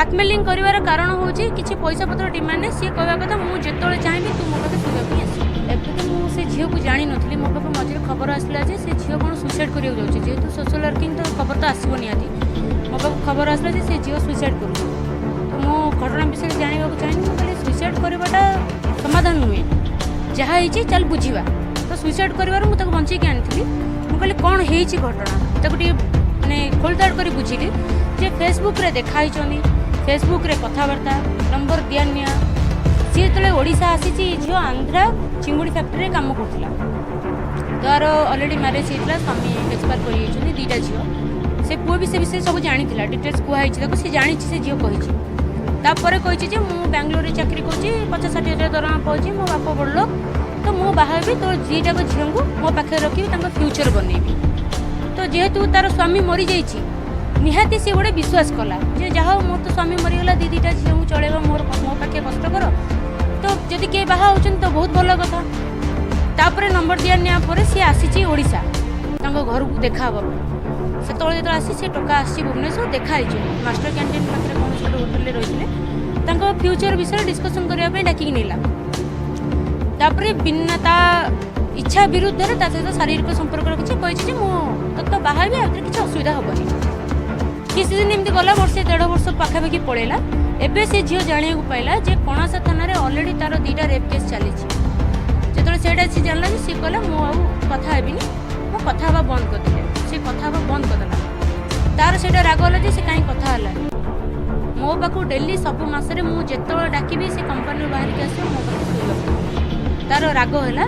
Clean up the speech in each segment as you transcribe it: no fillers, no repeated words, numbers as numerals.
Blackmailing କରିବାର କାରଣ ହେଉଛି କିଛି ପଇସା ପତ୍ର ଡିମାଣ୍ଡ। ସିଏ କହିବା କଥା, ମୁଁ ଯେତେବେଳେ ଚାହିଁବି ତୁ ମୋ ପାଖେ ଶୋଇବା ପାଇଁ ଆସିବୁ। ଏବେ ତ ମୁଁ ସେ ଝିଅକୁ ଜାଣିନଥିଲି। ମୋ ପାଖକୁ ମଝିରେ ଖବର ଆସିଲା ଯେ ସେ ଝିଅ କ'ଣ ସୁଇସାଇଡ଼ କରିବାକୁ ଯାଉଛି। ଯେହେତୁ ସୋସିଆଲ ୱାର୍କିଂ, ତ ଖବର ତ ଆସିବ ନିହାତି। ମୋ ପାଖକୁ ଖବର ଆସିଲା ଯେ ସେ ଝିଅ ସୁଇସାଇଡ଼ କରୁଛି। ତ ମୁଁ ଘଟଣା ବିଷୟରେ ଜାଣିବାକୁ ଚାହିଁଲି। ମୁଁ କହିଲି, ସୁଇସାଇଡ଼ କରିବାଟା ସମାଧାନ ନୁହେଁ, ଯାହା ହେଇଛି ଚାଲ ବୁଝିବା। ତ ସୁଇସାଇଡ଼ କରିବାରୁ ମୁଁ ତାକୁ ବଞ୍ଚେଇକି ଆଣିଥିଲି। ମୁଁ କହିଲି, କ'ଣ ହେଇଛି ଘଟଣା? ତାକୁ ଟିକେ ମାନେ ଖୋଳତାଡ଼ କରି ବୁଝିଲି ଯେ ଫେସବୁକ୍ରେ ଦେଖା ହେଇଛନ୍ତି, ଫେସବୁକ୍ରେ କଥାବାର୍ତ୍ତା, ନମ୍ବର ଦିଆ ନିଆ। ସିଏ ଯେତେବେଳେ ଓଡ଼ିଶା ଆସିଛି, ଏ ଝିଅ ଆନ୍ଧ୍ରା ଚିଙ୍ଗୁଡ଼ି ଫ୍ୟାକ୍ଟ୍ରିରେ କାମ କରୁଥିଲା। ତାର ଅଲରେଡ଼ି ମ୍ୟାରେଜ୍ ହେଇଥିଲା, ସ୍ୱାମୀ ଏକ୍ସପାୟାର କରିଯାଇଛନ୍ତି, ଦୁଇଟା ଝିଅ। ସେ ପୁଅ ବି ସେ ବିଷୟରେ ସବୁ ଜାଣିଥିଲା, ଡିଟେଲ୍ସ କୁହାହେଇଛି ତାକୁ, ସେ ଜାଣିଛି, ସେ ଝିଅ କହିଛି। ତାପରେ କହିଛି ଯେ ମୁଁ ବାଙ୍ଗାଲୋରରେ ଚାକିରି କରୁଛି, 50-60 ହଜାର ଦରମା ପାଉଛି, ମୋ ବାପା ବଡ଼ ଲୋକ, ତ ମୁଁ ବାହା ହେବି, ତୋ ଦୁଇଟାକ ଝିଅଙ୍କୁ ମୋ ପାଖରେ ରଖିବି, ତାଙ୍କ ଫ୍ୟୁଚର୍ ବନେଇବି। ତ ଯେହେତୁ ତାର ସ୍ୱାମୀ ମରିଯାଇଛି, ନିହାତି ସିଏ ଗୋଟେ ବିଶ୍ୱାସ କଲା ଯେ ଯାହା ହଉ, ମୋର ତ ସ୍ୱାମୀ ମରିଗଲା, ଦୁଇଟା ଝିଅଙ୍କୁ ଚଳେଇବା ମୋ ପାଖେ କଷ୍ଟକର, ତ ଯଦି କିଏ ବାହା ହେଉଛନ୍ତି ତ ବହୁତ ଭଲ କଥା। ତାପରେ ନମ୍ବର ଦିଆ ନିଆ ପରେ ସିଏ ଆସିଛି ଓଡ଼ିଶା ତାଙ୍କ ଘରକୁ ଦେଖା ହେବା ପାଇଁ। ସେତେବେଳେ ଯେତେବେଳେ ଆସି ସେ ଟୋକା ଆସିଛି ଭୁବନେଶ୍ୱର, ଦେଖା ହେଇଛି ମାଷ୍ଟର କ୍ୟାଣ୍ଟିନ୍ ପାଖରେ କୌଣସି ଗୋଟେ ହୋଟେଲରେ ରହିଥିଲେ। ତାଙ୍କ ଫ୍ୟୁଚର ବିଷୟରେ ଡିସ୍କସନ୍ କରିବା ପାଇଁ ଡାକିକି ନେଲା। ତାପରେ ବିନା ତା ଇଚ୍ଛା ବିରୁଦ୍ଧରେ ତା ସହିତ ଶାରୀରିକ ସମ୍ପର୍କ ରଖିଛି। କହିଛି ଯେ ମୁଁ ତୋତେ ତ ବାହା ହେବି, ଆଉ କିଛି ଅସୁବିଧା ହେବନି। କିଛି ଦିନ ଏମିତି ଗଲା, ବର୍ଷେ ଦେଢ଼ ବର୍ଷ ପାଖାପାଖି ପଳେଇଲା। ଏବେ ସେ ଝିଅ ଜାଣିବାକୁ ପାଇଲା ଯେ କଣାସ ଥାନାରେ ଅଲରେଡ଼ି ତାର ଦୁଇଟା ରେପ୍ କେସ୍ ଚାଲିଛି। ଯେତେବେଳେ ସେଇଟା ସେ ଜାଣିଲା ଯେ ସିଏ କହିଲା, ମୁଁ ଆଉ କଥା ହେବିନି, ମୁଁ କଥା ହେବା ବନ୍ଦ କରିଦେଲି। ସେ କଥା ହେବା ବନ୍ଦ କରିଦେଲା। ତାର ସେଇଟା ରାଗ ହେଲା ଯେ ସେ କାହିଁ କଥା ହେଲାନି। ମୋ ପାଖକୁ ଡେଲି ସବୁ ମାସରେ ମୁଁ ଯେତେବେଳେ ଡାକିବି, ସେ କମ୍ପାନୀରୁ ବାହାରିକି ଆସିବ ମୋ ପାଖରେ ଶୋଇବାକୁ। ତାର ରାଗ ହେଲା।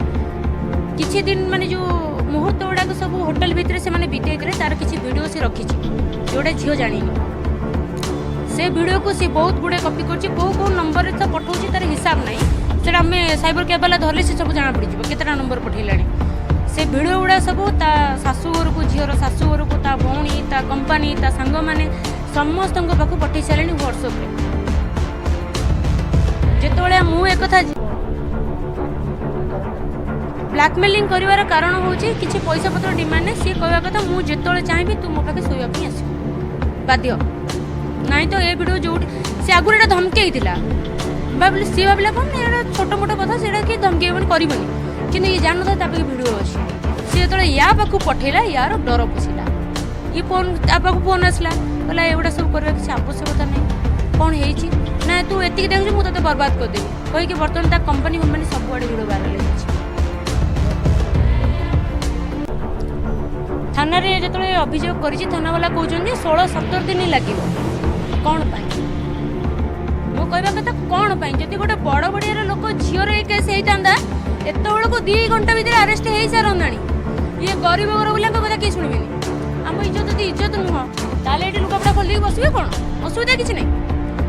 କିଛି ଦିନ ମାନେ ଯେଉଁ ମୁହୂର୍ତ୍ତ ଗୁଡ଼ାକ ସବୁ ହୋଟେଲ ଭିତରେ ସେମାନେ ବିତେଇଥିଲେ, ତାର କିଛି ଭିଡ଼ିଓ ସେ ରଖିଛି, ଯେଉଁଟା ଝିଅ ଜାଣିନି। ସେ ଭିଡ଼ିଓକୁ ସେ ବହୁତ ଗୁଡ଼େ କପି କରୁଛି, କେଉଁ କେଉଁ ନମ୍ବରରେ ତ ପଠାଉଛି ତାର ହିସାବ ନାହିଁ। ସେଇଟା ଆମେ ସାଇବର କ୍ୟାବ୍ ବାଲା ଧରିଲେ ସେ ସବୁ ଜଣାପଡ଼ିଯିବ କେତେଟା ନମ୍ବର ପଠେଇଲାଣି। ସେ ଭିଡ଼ିଓ ଗୁଡ଼ା ସବୁ ତା ଶାଶୁ ଘରକୁ, ଝିଅର ଶାଶୁ ଘରକୁ, ତା ଭଉଣୀ, ତା କମ୍ପାନୀ, ତା ସାଙ୍ଗମାନେ ସମସ୍ତଙ୍କ ପାଖକୁ ପଠେଇ ସାରିଲେଣି ହ୍ୱାଟ୍ସଆପ୍ରେ। ଯେତେବେଳେ ମୁଁ ଏକଥା, ବ୍ଲାକମେଲିଂ କରିବାର କାରଣ ହେଉଛି କିଛି ପଇସା ପତ୍ର ଡିମାଣ୍ଡ। ସିଏ କହିବା କଥା, ମୁଁ ଯେତେବେଳେ ଚାହିଁବି ତୁ ମୋ ପାଖେ ଶୋଇବା ପାଇଁ ଆସିବୁ, ବାଧ୍ୟ। ନାଇଁ ତ ଏ ଭିଡ଼ିଓ ଯେଉଁଠି ସେ ଆଗରୁ ଏଇଟା ଧମକେଇଥିଲା, ଭାବିଲେ, ସିଏ ଭାବିଲା କ'ଣ ନା ଏଇଟା ଛୋଟ ମୋଟ କଥା, ସେଇଟା କିଏ ଧମକେଇବନି, କରିବନି। କିନ୍ତୁ ଇଏ ଜାଣିନଥିଲା ତା ପାଖେ ଭିଡ଼ିଓ ଅଛି। ସିଏ ଯେତେବେଳେ ୟା ପାଖକୁ ପଠେଇଲା, ୟାର ଡର ପଶିଲା। ଇଏ ଫୋନ୍, ତା ପାଖକୁ ଫୋନ୍ ଆସିଲା, କହିଲା, ଏଗୁଡ଼ା ସବୁ କରିବା କିଛି ଆବଶ୍ୟକତା ନାହିଁ, କ'ଣ ହେଇଛି ନା ତୁ ଏତିକି ଦେଖୁଛୁ, ମୁଁ ତୋତେ ବର୍ବାଦ କରିଦେବି କହିକି ବର୍ତ୍ତମାନ ତା କମ୍ପାନୀ ଫମ୍ପାନୀ ସବୁଆଡ଼େ ଭିଡ଼ିଓ ଭାଇରାଲ ହେଇଯାଇଛି। ଥାନାରେ ଯେତେବେଳେ ଅଭିଯୋଗ କରିଛି, ଥାନାବାଲା କହୁଛନ୍ତି 16-17 ଦିନ ଲାଗିବ। କ'ଣ ପାଇଁ? ମୁଁ କହିବା କଥା, କ'ଣ ପାଇଁ? ଯଦି ଗୋଟେ ବଡ଼ ବଡ଼ିଆର ଲୋକ ଝିଅର ଏ କେସ୍ ହେଇଥାନ୍ତା, ଏତେବେଳକୁ 2 ଘଣ୍ଟା ଭିତରେ ଆରେଷ୍ଟ ହେଇସାରନ୍ତାଣି। ଇଏ ଗରିବ ଘର ପିଲାଙ୍କ କଥା କିଏ ଶୁଣିବେନି। ଆମ ଇଜ୍ଜତ ଯଦି ଇଜ୍ଜତ ନୁହଁ, ତାହେଲେ ଏଇଠି ଲୁଗାପଟା ଖୋଲିକି ବସିବେ, କ'ଣ ଅସୁବିଧା? କିଛି ନାହିଁ।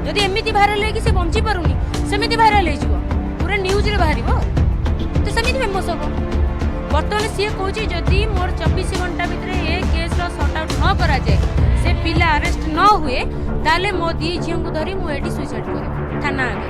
ଯଦି ଏମିତି ଭାଇରାଲ ହେଇକି ସେ ବଞ୍ଚି ପାରୁନି, ସେମିତି ଭାଇରାଲ ହେଇଯିବ, ପୁରା ନ୍ୟୁଜ୍ରେ ବାହାରିବ, ତ ସେମିତି ଫେମସ୍ ହବ। ବର୍ତ୍ତମାନ ସିଏ କହୁଛି, ଯଦି ମୋର 24 ଘଣ୍ଟା ଭିତରେ ଏ କେସ୍ର ସର୍ଟ ଆଉଟ୍ ନ କରାଯାଏ, ସେ ପିଲା ଆରେଷ୍ଟ ନ ହୁଏ, ତାହେଲେ ମୋ ଦି ଝିଅଙ୍କୁ ଧରି ମୁଁ ଏଇଠି ସୁଇସାଇଡ୍ କରିବି ଥାନା ଆଗରେ।